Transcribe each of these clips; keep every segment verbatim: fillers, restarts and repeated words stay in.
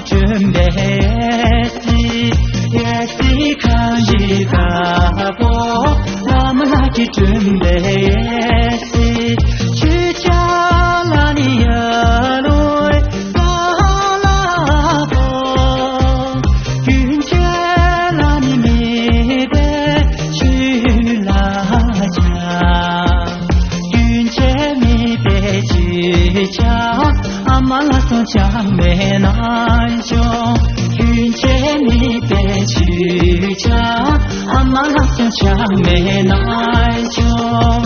སྒྲོན་པའི་གཡས་གཡས་གངས་རི་དཀར་པོ། བླ་མ་ལྷ་གིས་སྒྲོན་པའི་གཡས། ཆོས་རྒྱལ་ལ་ནི་ཡར་ལོས་ས་ལ་གོ། རྒྱུན་ཆད་ལ་ནི་མེད་པའི་ཆོས་ལ་ཆགས། རྒྱུན་ཆད་མེད་པའི་ཆོས་ཆགས། ཨ་མ་ལ་སོགས་ཆགས་མེད་ན་ཆོག་རྒྱུན་ཆད་མེད་པའི་ཆོས་ཆགས། ཨ་མ་ལ་སོགས་ཆགས་མེད་ན་ཆོག་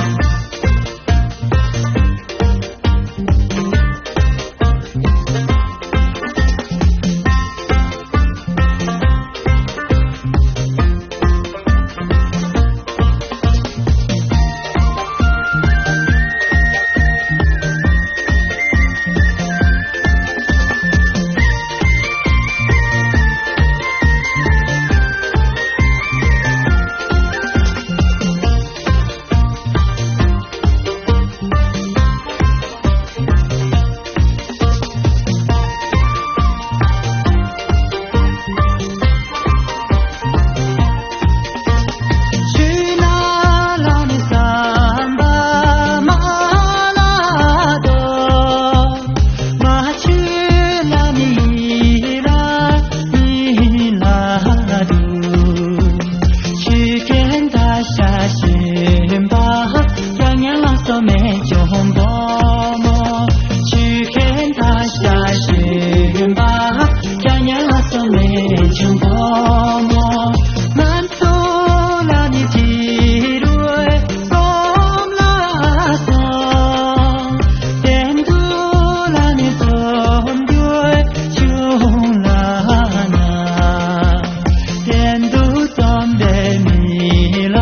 གདན་དུ་འཛོམས་པའི་མི་ལ་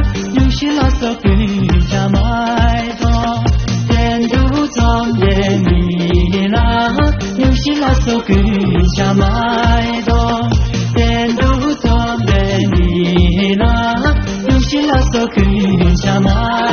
སྙུང་གཞི་ལ་སོགས་ཀུན་ཀྱང་མ་གཏོགས། གདན་དུ་འཛོམས་པའི་མི་ལ་སྙུང་གཞི་ལ་སོགས་ཀུན་ཀྱང་མ་གཏོགས། གདན་དུ་འཛོམས་པའི་མི་ལ་སྙུང་གཞི་ལ་སོགས་ཀུན་ཀྱང་མ་